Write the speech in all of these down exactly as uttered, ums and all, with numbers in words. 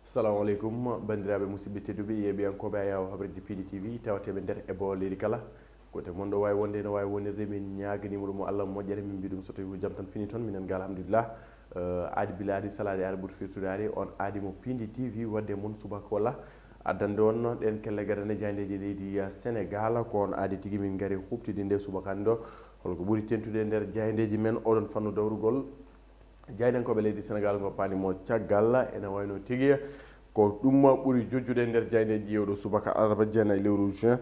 Salamu aleykum, banndiraaɓe musidɓe tedduɓe, yeeɓiyankooɓe Ayaawo Habaruuji Piindi T V, tawateeɓe nder e boo leydi kala. Kote mon ɗo waawi wonde, no waawi wonirde, min ñaaganiima ɗum Allah moƴƴere, min mbi ɗum so tawi ko jam tan fini toon, minen ga alhamdulillah. Eh, aadi bila aadi, salaade aadi, ɓuri firtude aadi, on aadi mo Piindi T V, wadde mon subaka walla addande on ɗeen kelle gadane jaayndeeji leydi, eh, Senegal. Ko on aadi tigi min ngari huɓtidinde subaka hannde ɗo. Holko ɓuri tentude e nder jaayndeeji men oɗon fannu dawrugol? Jaayndiyankooɓe leydi Senegal ngoppaani mo caggal, ene wayno tigi ko ɗum ɓuri jojjude nder jaayndeeji ɗi oɗo subaka alarba jeenayi lewru juin.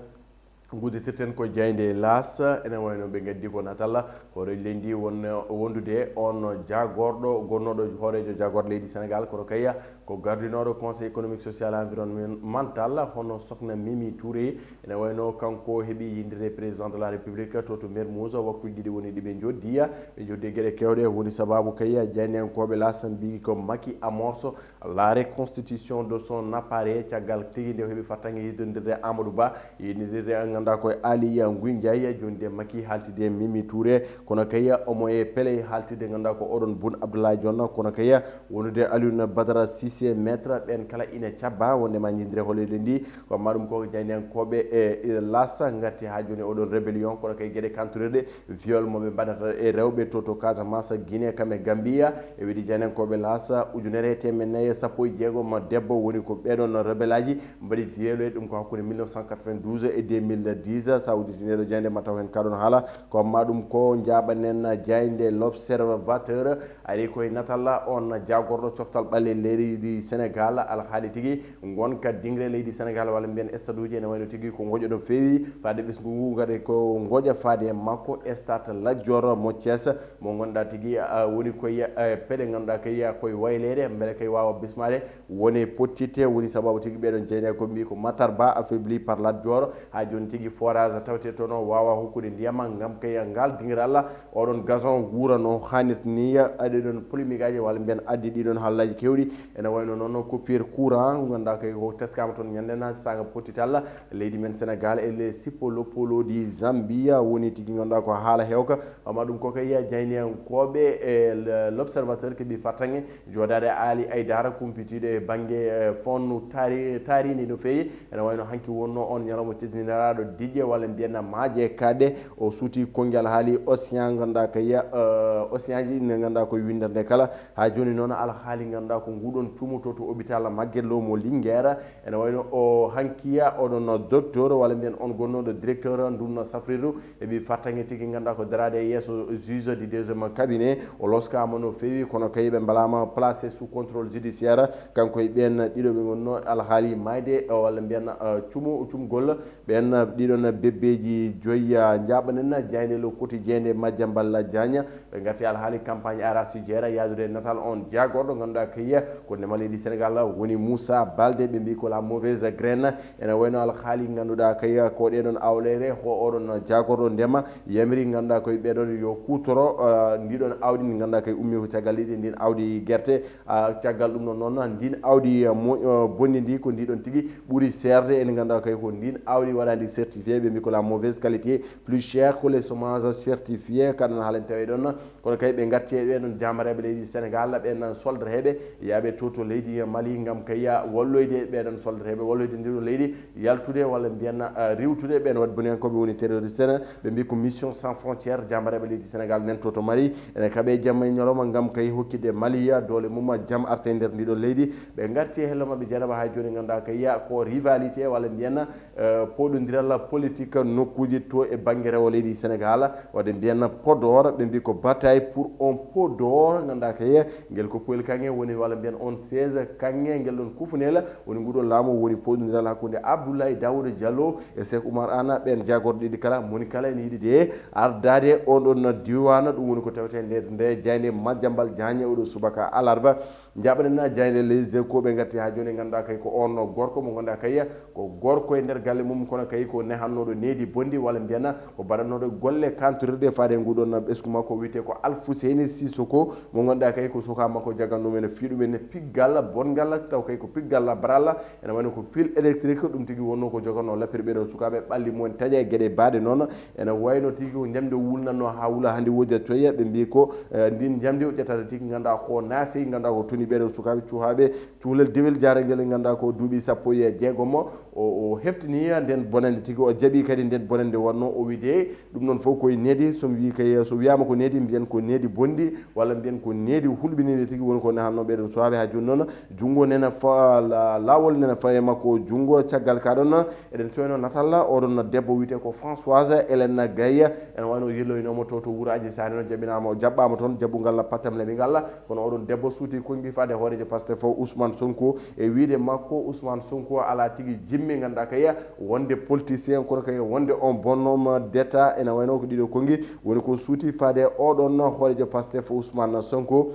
Ngudditirten ko jaaynde L'As, ene wayno ɓe ngaddi ko natal hooreejo leydi won-, wondude on jaagorɗo, gonnooɗo hooreejo jaagorɗo leydi Senegal, kono kay ko gardinooɗo Conseil économique, social et environnemental, hono Sokhna Mimi Touré. Ene wayno kanko heɓi yinndire président de la République to, to Mermoz, waktuuji ɗiɗi woni ɗi ɓe njoddi. Ɓe njoddi e geɗe keewɗe, woni sababu kay jaayndiyankooɓe L'As mbi ko Macky amorce la reconstitution de son appareil, caggal tigi nde o heɓi fartaŋŋe yeddondirde Amadou Ba, yeddondirde ngannduɗaa ko e Aly Ngouille Ndiaye, jooni de Macky haaltide Mimi Touré, kono kay omo e pele haaltide ngannduɗaa ko oɗon Boun Abdallah Dionne, kono kay wondude Alioune Badara Cissé, maître, ɓeen kala ina cabba wonde ma njindire holleyɗen ndi. Ko amma ɗum ko jaayndiyankooɓe e, e L'As ngatti haa jooni oɗon rébellion, kono kay geɗe kantorirɗe viol mo ɓe mbaɗata e rewɓe to, to Casamance, Guinée, kam e Gambia. E wiyde jaayndiyankooɓe L'As, ujunere e teemedde nayi e sappo e jeegom debbo woni ko ɓeɗon rebelaaji mbaɗi violé ɗum ko hakkunde mille neuf cent quatre-vingt-douze e deux mille dix. Sa udditi nde ɗo jaaynde ma taw heen kaɗon haala. Ko amma ɗum ko njaaɓanen jaaynde L'Observateur. Ari koye natal on jaagorɗo coftal ɓalli leydi Senegal, alhaali tigi ngonka dingre leydi Senegal, walla mbiyen stade uji, ene wayno tigi ko ngoƴa no feewi. Faade ɓesngu ngu, ngati ko ngoƴa faade e makko stade Lat Dior mo Thiès, mo ngannduɗaa tigi, ah, woni koye, eh, peɗe ngannduɗaa kay koye wayleede, mbele kay waawa bismaade woni pottitte. Woni sababu tigi ɓeɗon jaayndiyankooɓe mbi ko Matar Ba affaibli par Lat Dior. Haa jooni tigi forage tawte toon o waawa hokkude ndiyam ngam kay ngal dingiral, oɗon gazon wuura no haanirta ni. Aɗi ɗon polémique aji walla mbiyen addi ɗiɗon haalaaji keewɗi. Ene wayno noon coupure courant, ngannduɗaa kay ko teskaama toon ñande na saanga pottital leydi men Senegal e le Sipolopolo di Zambia, woni tigi ngannduɗaa ko haala heewka. Amma ɗum ko kay jaayndiyankooɓe e le, L'Observateur keɓi fartaŋŋe jooɗaade Aali Aydara, kumpitiiɗo e bannge, eh, fonnu taari-, taariindi no feewi. Ene wayno hanki wonno on ñalawma teddiniraaɗo diƴƴe walla mbiyen maaje kaaɗe. O suuti konngi alhaali Océan, ngannduɗaa kay, eh, Océan ji ne ngannduɗaa koye winndere nde kala. Haa jooni noon alhaali ngannduɗaa ko nguɗon cuumo to, to hôpital Maguette Lo mo Linguère. Ene wayno o hankiya oɗon docteur walla mbiyen on gonnooɗo directeur ndun safrirdu. Heɓi fartaŋŋe tigi ngannduɗaa ko daraade e yeeso juge du deuxième cabinet. O loskaama no feewi, kono kay ɓe mbalaama placé sous contrôle judiciaire. Kanko e ɓeen ɗiɗo ɓe ngonno alhaali maayde, eh, walla mbiyen, eh, cumo-, cumgol. Ɓeen ɗiɗon bébéji joyi, ah, njaaɓanen jaaynde Le Quotidien nde Madiambal Diagne. Ɓe ngarti alhaali campagne arachidière, yaadude e natal on jaagorɗo ngannduɗaa kay ko ndema leydi Senegal woni Moussa Baldé, ɓe mbi ko la mauvaise graine. Ene wayno alhaali ngannduɗaa kay ko ɗeɗon awleere, ko oɗon jaagorɗo ndema yamiri ngannduɗaa koye ɓeɗon yo kuutoro, ah, ndiɗon awdi ndi ngannduɗaa kay ummi ko caggal leydi ndin awdi gerte. Ah, caggal ɗum ɗon noon, ndin awdi, ah, mo-, ah, bonni ndi ko ndiɗon tigi ɓuri seerde. En ngannduɗaa kay ko ndin awdi waɗaandi certifié, ɓe mbi ko la mauvaise qualité, plus cher que les semences certifiées, kaɗan haalen tawi ɗon. Kono kay ɓe ngarti e ɓeɗon jaamareeɓe leydi Senegal, ɓen soldareeɓe yaaɓe to, to leydi Mali ngam kay walloyde ɓeɗon soldareeɓe, walloyde ndiɗon leydi yaltude walla mbiyen, ah, riwtude ɓen waɗi boniyankooɓe woni terroriste en. Ɓe mbi ko Mission Sans Frontières, jaamareeɓe leydi Senegal nen to, to Mali. Ene kaɓe jamma e ñalawma ngam kay hokkitde Maliya doole mum jam arta e nder ndiɗon leydi. Ɓe ngarti e hello maɓɓe janaba haa jooni ngannduɗaa kay ko rivalité walla mbiyen, eh, poɗondiral politique nokkuuji to e bannge rewo leydi Senegal. Waɗde mbiyen Podor, ɓe mbi ko bataille pour un Podor, ngannduɗaa kay ngel ko poyel kaŋŋe woni walla mbiyen on seize kaŋŋe, ngel ɗon kufunel woni nguɗon laamu woni poɗondiral hakkunde Abdoulaye Daouda Diallo e Cheikh Oumar Anne, ɓeen jaagorɗe ɗiɗi kala, moni kala ene yiɗi de ardaade on ɗon diiwaan. Ɗum woni ko tawetee nder nde jaaynde Madiambal Diagne oɗo subaka alarba. Njaɓanen jaaynde Les Échos, ɓe ngarti haa jooni, ngannduɗaa kay ko on gorko mo ngannduɗaa kay ko gorko e nder galle mum, kono kay ko nehannooɗo needi bonndi, walla mbiyana ko baɗannooɗo golle kantorirɗe faade e nguɗon ɓesngu makko wiyetee ko Alfuseyni Sisoko, mo ngannduɗaa kay ko suka makko jaganɗo men, fii ɗum en piggal bonngal, taw kay ko piggal baralla, ene wayno ko fil électrique, ɗum tigi wonno ko joganno lappirɓe ɗo sukaaɓe ɓalli mumen taƴa e geɗe baaɗe noon. Ene wayno tigi ko njamndi o wulnanno haa wula hannde wooja coya, ɓe mbii ko, eh, ndin njamndi o ƴettata tigi ngannduɗaa ko naasi, ngannduɗaa ko toni ɓeɗo sukaaɓe cuhaaɓe cuhlel dewel jarangel, ngannduɗaa ko duuɓi sappo e jeegom. O, o heftini nden bonande tigi, o jaɓi kadi nden bonande wonno o wide. Ɗum noon fof koye needi, so mi wii kay, so wiyaama ko needi, mbiyen ko needi bonndi, walla mbiyen ko needi hulɓiniiɗi tigi woni ko nehanno ɓeɗon suwaaɓe. Haa jooni noon, junngo nena fa-, la-, laawol nena fawi e makko junngo. Caggal ka ɗon, eɗen coyno natal oɗon debbo wiyetee ko Françoise Hélène Gaye. Ene wayno yilloynooma to, to wuro Aji Saare noon, jaɓinaama, o jaɓɓaama toon, jaɓɓungal pattam leɓingal. Kono oɗon debbo suuti konngi faade hooreejo Pastef o, Ousmane Sonko. E wiide makko, Ousmane Sonko alaa tigi jimmi, ngannduɗaa kay wonde politicien, kono kay wonde un bon homme d'État. Ene wayno ko ɗiɗo konngi woni ko suuti faade oɗon hooreejo Pastef, Ousmane Sonko.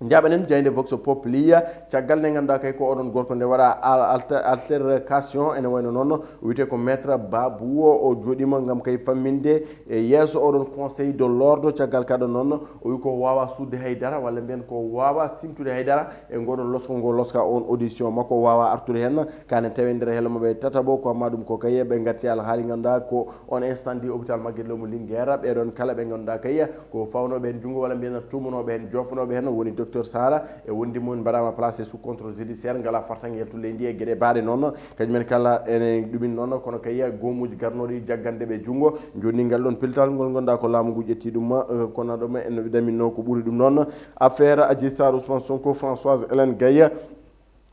Njaɓanen jaaynde Vox Populi, caggal nde ngannduɗaa kay ko oɗon gorko nde waɗa al-, alter-, altercation, ene wayno noon wiyetee ko Maître Babou o, o jooɗiima ngam kay famminde e yeeso oɗon Conseil de l'Ordre. Caggal ka ɗon noon, o wi ko waawa suuɗde hay dara, walla mbiyen ko waawa simtude hay dara e ngoɗon losko ngo loska on audition makko, o waawa artude heen. Kane tawi nder hello maɓɓe tataɓo, ko amma ɗum ko kay ɓe ngatti alhaali ngannduɗaa ko on incendie hôpital Magatte Lô mo Linguère. Ɓeɗon kala ɓe ngannduɗaa kay ko fawnooɓe heen junngo, walla mbiyen tuumanooɓe heen, joofanooɓe heen, woni docteur Sara e wondi mum mbaɗaama placé sous contrôle judiciaire, ngala fartaŋŋe yaltude leydi e geɗe baaɗe noon. Kañumen kala ene ɗumin noon, kono kay goomuuji garnooɗi jaggande ɓe junngo, jonni ngal ɗon pellital ngol ngannduɗaa ko laamu ngu ƴetti ɗum, eh, kono ɗum en daminno ko ɓuri ɗum noon. Affaire Adji Sarr, Ousmane Sonko, Françoise Hélène Gaye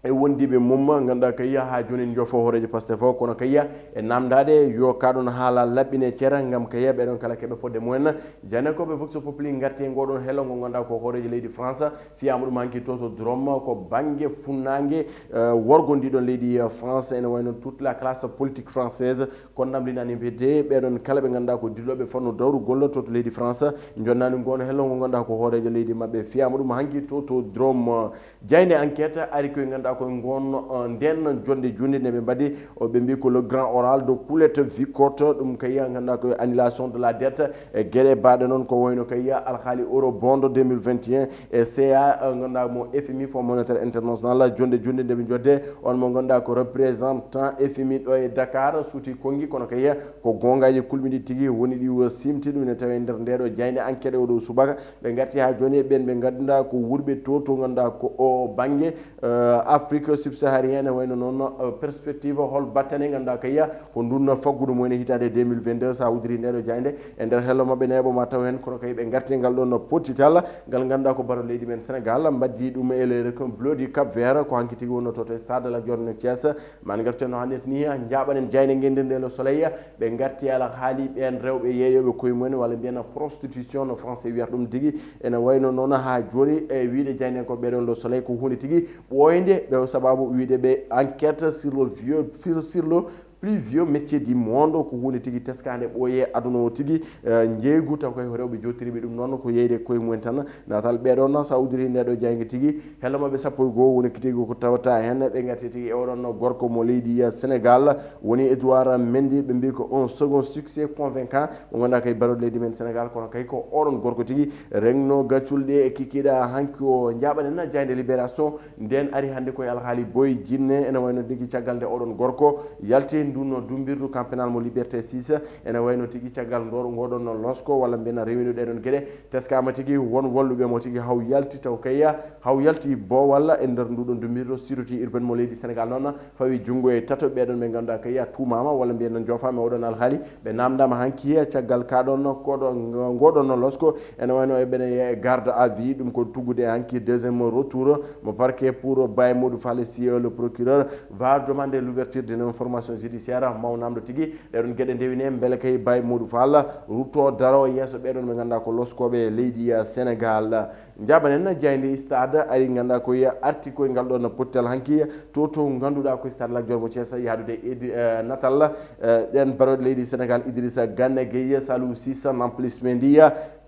e wondiiɓe mum, ngannduɗaa kay haa jooni en njofo hooreejo Pastef o, kono kay e naamndaade yo ka ɗon haala laɓɓine cera, ngam kay ɓeɗon kala keɓe fodde mumen. Jaaynakooɓe Vox Populi ngarti e ngoɗon hello ngo ngannduɗaa ko hooreejo leydi France, fiyaama ɗum hanki to, to Drôme, ko bannge funnaange, eh, worgo ndi ɗon leydi, eh, France, ene wayno toute la classe politique française, ko ndam l'unanimité, ɓeɗon kala ɓe ngannduɗaa ko dillooɓe fannu dawrugol to, to leydi France, jonnaani ngoon hello ngo ngannduɗaa ko hooreejo leydi maɓɓe, fiyaama ɗum hanki to, to Drôme. Jaaynde Enquête ari koye ngannduɗaa koye ngoon, eh, nden jonnde juunde nde ɓe mbaɗi, o, ɓe mbii ko le grand oral de Coulette Vicotte, ɗum kay ngannduɗaa ko annulation de la dette, e geɗe baaɗe noon ko wayno kay alhaali eurobond deux mille vingt et un e C A, eh, ngannduɗaa mo F M I, Fonds Monétaire International, jonnde juunde nde ɓe jodde on mo ngannduɗaa ko représentant F M I ɗo e Dakar, suuti konngi, kono kay ko goongaaji kulɓinɗi tigi woni ɗi o simti ɗum ne tawi nder ndeɗo jaaynde Enquête oɗo subaka. Ɓe ngarti haa jooni e ɓen ɓe ngannduɗaa ko wuurɓe to, to ngannduɗaa ko o bannge, eh, Afrique subsaharienne, wayno noon, eh, perspective hol battane ngannduɗaa kay ko ndun faggudu mumen e hitaande deux mille vingt-deux, so a uddirii ndeɗo jaaynde e nder hello maɓɓe neeɓo ma taw heen, kono kay ɓe ngarti ngal ɗon pottital ngal ngannduɗaa ko baro leydi men Sénégal mbaddi ɗum e les requins bleus du Cap Vert, ko hanki tigi wonno to, to stade Lat Dior no Thiès. Man ngarten no hannde ni, njaaɓanen jaaynde ngendirnde Le Soleil, ɓe ngarti alhaali ɓeen rewɓe yeeyooɓe koye mumen, walla mbiyen prostitution no français wiyata ɗum tigi. Ene wayno noon haa jooni e wiide jaaynde ko ɓeɗon Le Soleil ko huunde tigi ɓooynde, ɓe o sababu wiide ɓe enquête sur le vieux, sur, sur le plus vieux métier du monde, ko huunde tigi teskaande ɓooye aduna o tigi, eh, njeeygu taw koye ko rewɓe jottiriɓe ɗum noon ko yeyde koye mumen tan. Natal ɓeɗon sa uddirii ndeɗo jaaynde tigi, hello maɓɓe sappo e goo woni ko tigi ko tawata heen. Ɓe ngarti tigi e oɗon gorko mo leydi, eh, Sénégal, woni Edouard Mendy, ɓe mbii ko un second succès convaincant mo ngannduɗaa kay barooɗo leydi men Sénégal, kono kay ko oɗon gorko tigi rengno gacculɗe e kikiiɗe hanki o. Njaaɓanen jaaynde Libération, nden ari hannde koye alhaali Boy Djiné, ene wayno tigi caggal nde oɗon gorko yalti ndun dumbirdu camp pénal mo Liberté six, ene wayno tigi caggal ndor ngoɗon no losko walla mbiyen rewino ɗeɗon geɗe, teskama tigi won walluɓe mo tigi haw yalti taw kay haw yalti boowal e nder nduɗon dumbirdu sûreté urbaine mo leydi Sénégal noon fawi junngo e tato ɓeɗon ɓe ngannduɗaa kay tuumama walla mbiyen no joofama e oɗon alhaali. Ɓe namdama hanki caggal ka ɗon koɗo ngoɗon no losko, ene wayno e ɓene e garde à vue, ɗum ko tuggude hanki deuxième retour mo parquet pour Baye Modou Fall si, euh, le procureur va demander l'ouverture d'une information judiciaire. Mawnamɗo tigi ɗeɗon geɗe ndewine mbele kay Baye Modou Fall rutto daro yeeso ɓeɗon ɓe ngannduɗaa ko loskoɓe leydi, euh, Sénégal. Njaaɓanen jaaynde Stade ari ngannduɗaa koye arti koye ngal ɗon pottal hanki to, to ngannduɗaa ko Stade Lat Dior mo Thiès yahdude edi, eh, natal, eh, ɗen barooɗe leydi Sénégal, Idrissa Gana Gueye, Salou Ciss, Nampalys Mendy,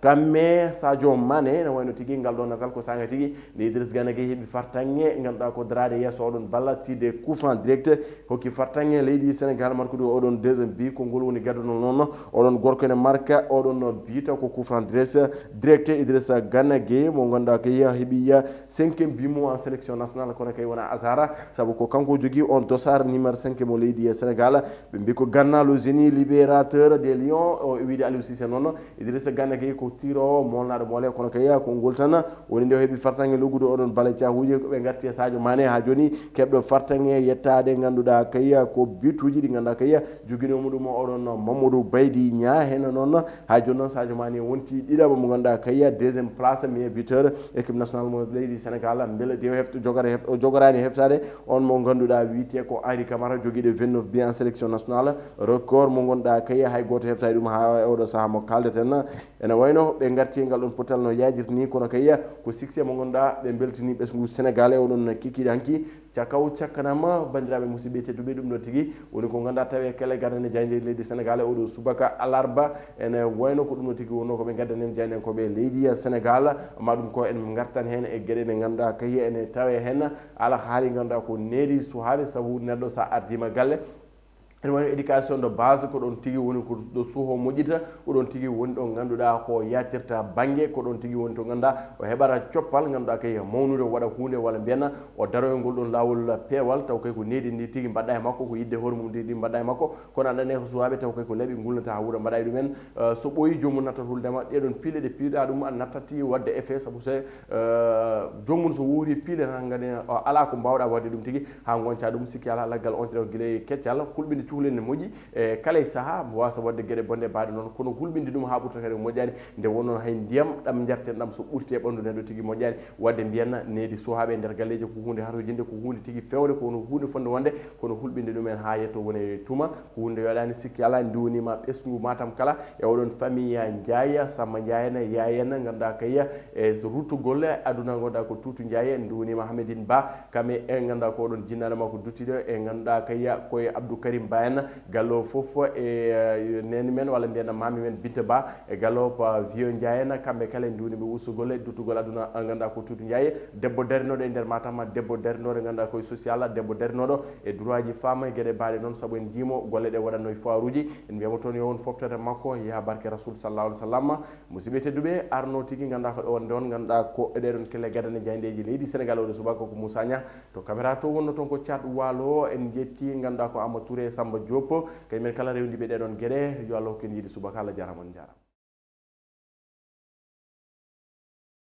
Kamme Sadio Mané, ene wayno tigi ngal ɗo natal ko saanga tigi nde Idriss Gana Gueye heɓi fartaŋŋe ngannduɗaa ko daraade yeeso oɗon balla tiide coup franc direct, hokki fartaŋŋe leydi Sénégal markude oɗon deuxième bi. Ko ngol woni gaddanol noon oɗon gorko ene marka oɗon bi taw ko coup franc direct. Idriss Gana Gueye mo ngannduɗaa ko yeeha heɓi cinquième bi mo en sélection nationale, kono kay wona hasard sabu ko kanko jogii on dossard numéro cinq mo leydi Sénégal. Ɓe mbi ko Gana le génie libérateur des lions, o wiide Aliou Cissé noon. Idrissa Gana Gueye ko tiiroowo moolnaaɗo moole, kono kay ko ngol tan woni nde o heɓi fartaŋŋe luggude oɗon bale caahuuji. Ɓe ngarti e Sadio Mané haa jooni, keɓɗo fartaŋŋe yettaade ngannduɗaa kay ko bituuji ɗi ngannduɗaa kay joginoomo ɗum oɗon Mamadou Baydy Niang. Heen noon haa jooni noon Sadio Mané wonti ɗiɗaɓo mo ngannduɗaa kay deuxième place meilleur buteur équipe nationale mo leydi Sénégal. Mbele o jogora hef-, o jogoraani heftaade on mo ngannduɗaa wiyetee ko Henri Camara, jogiiɗo vingt-neuf bi en sélection nationale, record mo ngannduɗaa kay hay gooto heftaani ɗum haa e oɗo sahaa mo kaaldeten. Ene wayno ɓe ngarti e ngal ɗon potal no yaajirta ni, kono kay ko succès mo ngannduɗaa ɓe mbeltini ɓesngu Sénégal e oɗon kikiiɗe hanki. Cakaw cakkanama, banndiraaɓe musidɓe tedduɓe, ɗum ɗo tigi woni ko ngannduɗaa tawi kele gadane jaaynde leydi Sénégal e oɗo subaka alarba. Ene wayno ko ɗum ɗo tigi wonno ko ɓe gaddanen jaayndenkooɓe leydi Sénégal, ma ɗum ko en ngartan heen e geɗe ɗe ngannduɗaa kay ene tawe heen. Ala haali ngannduɗaa ko needi suhaaɓe, sabu neɗɗo sa ardiima galle, ene wayno éducation de base, ko ɗon tigi woni ko ɗo suho moƴƴita, ko ɗon tigi woni ɗo ngannduɗaa ko yaatirta bannge, ko ɗon tigi woni to ngannduɗaa o heɓata coppal ngannduɗaa kay mawnude, o waɗa huunde walla mbiyen o daroya ngol ɗon laawol peewal, taw kay ko needi ndi tigi mbaɗɗa e makko, ko yidde hoore mum ndi ndi mbaɗɗa e makko. Kono aɗa andi ko suwaaɓe taw kay ko laaɓi ngulnata haa wuura mbaɗa e ɗumen. Eh, so ɓooyi joomum nattat huldema, ɗeɗon piile ɗe piiɗa ɗum a nattat tigi waɗde effet, sabu so eh, joomum so wuuri piile tan ngani o ala ko mbawɗa waɗde ɗum tigi haa gonca ɗum. Sikki ala laggal on tigi gila e keccal, hulɓinde cukalel ne moƴƴi e kala e saha, wasa waɗde geɗe bonɗe baɗe noon, kono hulɓinde ɗum haa ɓurta kadi moƴƴani. Nde wonnoon hay ndiyam ɗam jarten ɗam so ɓurti e ɓanndu neɗɗo tigi moƴƴani. Waɗde mbiyen needi suhaaɓe e nder galleeji ko huunde hatojinde, ko huunde tigi fewde, ko woni huunde fonde wonde, kono hulɓinde ɗumen haa yetto wone tuma. Ko huunde yoɗani sikki ala, nduwnima ɓesngu Matam kala e oɗon famille Ndiaye, Samba Ndiaye en, Yaye en, ngannduɗaa kay e ruttugol e aduna, ngannduɗaa ko Tuutu Ndiaye, nduwnima Hamedine Ba, kamɓe e ngannduɗaa ko oɗon jinnaɗo makko duttiɗo e ngannduɗaa kay koye Abdou Karim Ba en, gallo fof e, eh, neni men walla mbiyen mami men Binta Ba e gallo pa Vieux Ndiaye en, kamɓe kala en nduwniɓe ussugol e duttugol aduna, ngannduɗaa ko Tuutu Ndiaye, debbo darinoɗo e nder Matam, debbo darinoɗo ngannduɗaa koye social, debbo darinoɗo e droit ji femme e geɗe baɗe noon, sabu en ndimo golle ɗe waɗatno e foiruji. En mbiyamo toon yo won foftata makko, yaha barke Rasul sallallahu alaihi wasallam. Musidɓe tedduɓe, arno tigi ngannduɗaa ko ɗo wonde on, ngannduɗaa ko e ɗeɗon kelle gadane jaayndeji leydi Sénégal oɗo subaka ko Moussa Niang, to caméra to wonno toon ko Thiat Walo. En jetti ngannduɗaa ko Amadou Touré, Samba Diop, kay men kala rewndiɓe ɗeɗon geɗe, yo Allah hokku en yiide subaka. Allah jarama, on jarama.